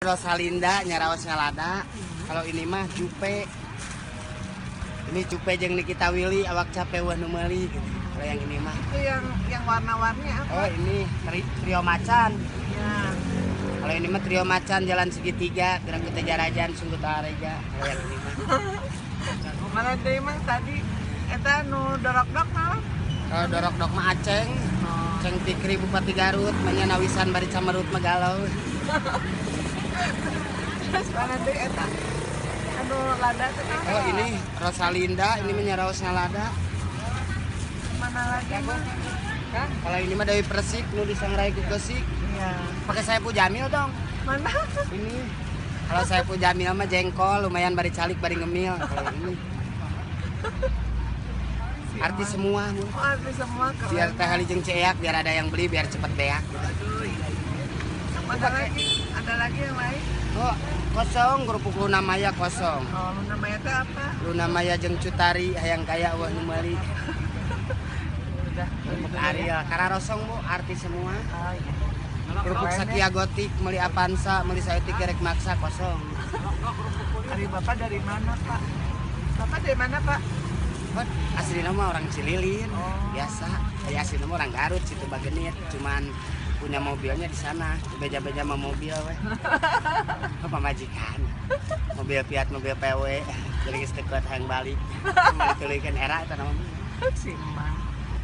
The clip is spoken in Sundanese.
Rosalinda nyaraos ngalada. Kalau ini mah Jupe. Ini Jupe jeung Nikita Willy, awak capek wah nu meuli gitu. Kalau yang ini mah. Itu yang warna-warni apa? Oh, ini trio macan. Ya. Kalau ini mah trio macan jalan segitiga, gerak kita jarajan sungguh tareja. Kalau yang ini mah. Mana deui, Mang, tadi eta nu dorok-dok naon? Kalau dorok-dok mah Aceng. Oh. Ceng Fikri Bupati Garut, manya nawisan bari camerut mah galau. Terus mana deui eta? Anu lada teh naon? Oh, ini Rosalinda, ini mah nyaraos ngalada. Mana lagi, Mang? Kalau ini mah Dewi Persik, nu disangrai ku Kesik. Iya. Pakai Saipul Jamil dong. Mana? Ini. Kalau Saipul Jamil mah jengkol, lumayan bari calik bari ngemil. Kalau ini artis semua, Bu. Oh, artis semua keren. Biar Teh Ali jeung Ceak, biar ada yang beli biar cepet beak gitu. Aduh, iya. Ada lagi? Ada lagi yang lain? Oh, kosong kerupuk Luna Maya kosong. Oh, Luna Maya itu apa? Luna Maya jeung Cutari hayang kaya wah nu meuli. Udah. Kerupuk Ariel, kararosong, Bu, artis semua. Oh iya. Kerupuk Satya Gotik, meuli Avanza, meuli saeutik gerek maksa kosong. Hari Bapak dari mana, Pak? Bapak dari mana, Pak? Oh, asli nama orang Cililin, Oh. biasa. Saya asli nama orang Garut, situ Bagenit. Cuman punya mobilnya di sana, beja-beja sama mobil weh. Oh, pamajikan. Mobil Fiat, mobil PW. Jadi geus teu kuat hayang balik. Cuma dituluykeun era eta nama. Si Mang.